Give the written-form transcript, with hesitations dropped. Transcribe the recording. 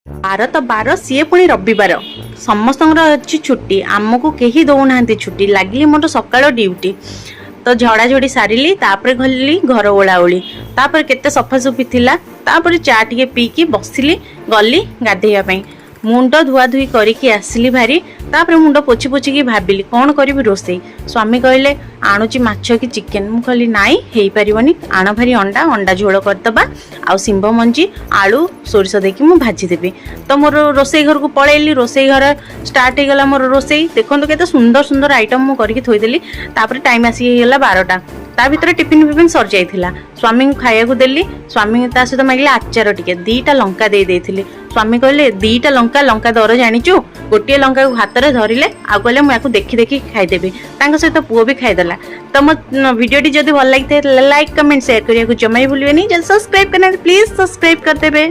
ବାର ତ ବାର, ସିଏ ପୁଣି ରବିବାର। ସମସ୍ତଙ୍କର ଅଛି ଛୁଟି, ଆମକୁ କେହି ଦଉନାହାନ୍ତି ଛୁଟି। ଲାଗିଲି ମୋର ସକାଳ ଡ୍ୟୁଟି। ତ ଝଡ଼ାଝଡ଼ି ସାରିଲି, ତାପରେ ଗଲି ଘର ଓଳାଓଳି, ତାପରେ କେତେ ସଫାସୁଫି ଥିଲା। ତାପରେ ଚା ଟିକେ ପିଇକି ବସିଲି, ଗଲି ଗାଧେଇବା ପାଇଁ। ମୁଣ୍ଡ ଧୁଆ ଧୁଇ କରିକି ଆସିଲି ଭାରି। ତାପରେ ମୁଣ୍ଡ ପୋଛି ପୋଛିକି ଭାବିଲି, କ'ଣ କରିବି ରୋଷେଇ? ସ୍ୱାମୀ କହିଲେ, ଆଣୁଛି ମାଛ କି ଚିକେନ। ମୁଁ କହିଲି, ନାଇଁ, ହେଇପାରିବନି, ଆଣ ଭାରି ଅଣ୍ଡା, ଅଣ୍ଡା ଝୋଳ କରିଦେବା ଆଉ ଶିମ୍ବ ମଞ୍ଜି, ଆଳୁ, ସୋରିଷ ଦେଇକି ମୁଁ ଭାଜିଦେବି। ତ ମୋର ରୋଷେଇ ଘରକୁ ପଳେଇଲି। ରୋଷେଇ ଘର ଷ୍ଟାର୍ଟ ହେଇଗଲା ମୋର ରୋଷେଇ। ଦେଖନ୍ତୁ, କେତେ ସୁନ୍ଦର ସୁନ୍ଦର ଆଇଟମ୍ ମୁଁ କରିକି ଥୋଇଦେଲି। ତାପରେ ଟାଇମ୍ ଆସିକି ହେଇଗଲା 12ଟା। ତା ଭିତରେ ଟିଫିନ୍ ଫିଫିନ୍ ସରିଯାଇଥିଲା। ସ୍ୱାମୀଙ୍କୁ ଖାଇବାକୁ ଦେଲି। ସ୍ୱାମୀ ତା ସହିତ ମାଗିଲେ ଆଚାର ଟିକେ। ଦିଟା ଲଙ୍କା ଦେଇ ଦେଇଥିଲି। ସ୍ୱାମୀ କହିଲେ, "ଦିଟା ଲଙ୍କା? ଲଙ୍କା ଦର ଜାଣିଛୁ? ଗୋଟିଏ ଲଙ୍କାକୁ ହାତରେ ଧରିଲେ।" ଆଉ କହିଲେ, "ମୁଁ ୟାକୁ ଦେଖି ଦେଖି ଖାଇଦେବି।" ତାଙ୍କ ସହିତ ପୁଅ ବି ଖାଇଦେଲା। ତ ମୋ ଭିଡ଼ିଓଟି ଯଦି ଭଲ ଲାଗିଥାଏ, ଲାଇକ୍, କମେଣ୍ଟ, ସେୟାର କରିବାକୁ ଜମା ବି ଭୁଲିବେନି। ଯଦି ସବସ୍କ୍ରାଇବ୍ କରିନାହାନ୍ତି, ପ୍ଲିଜ୍ ସବସ୍କ୍ରାଇବ୍ କରିଦେବେ।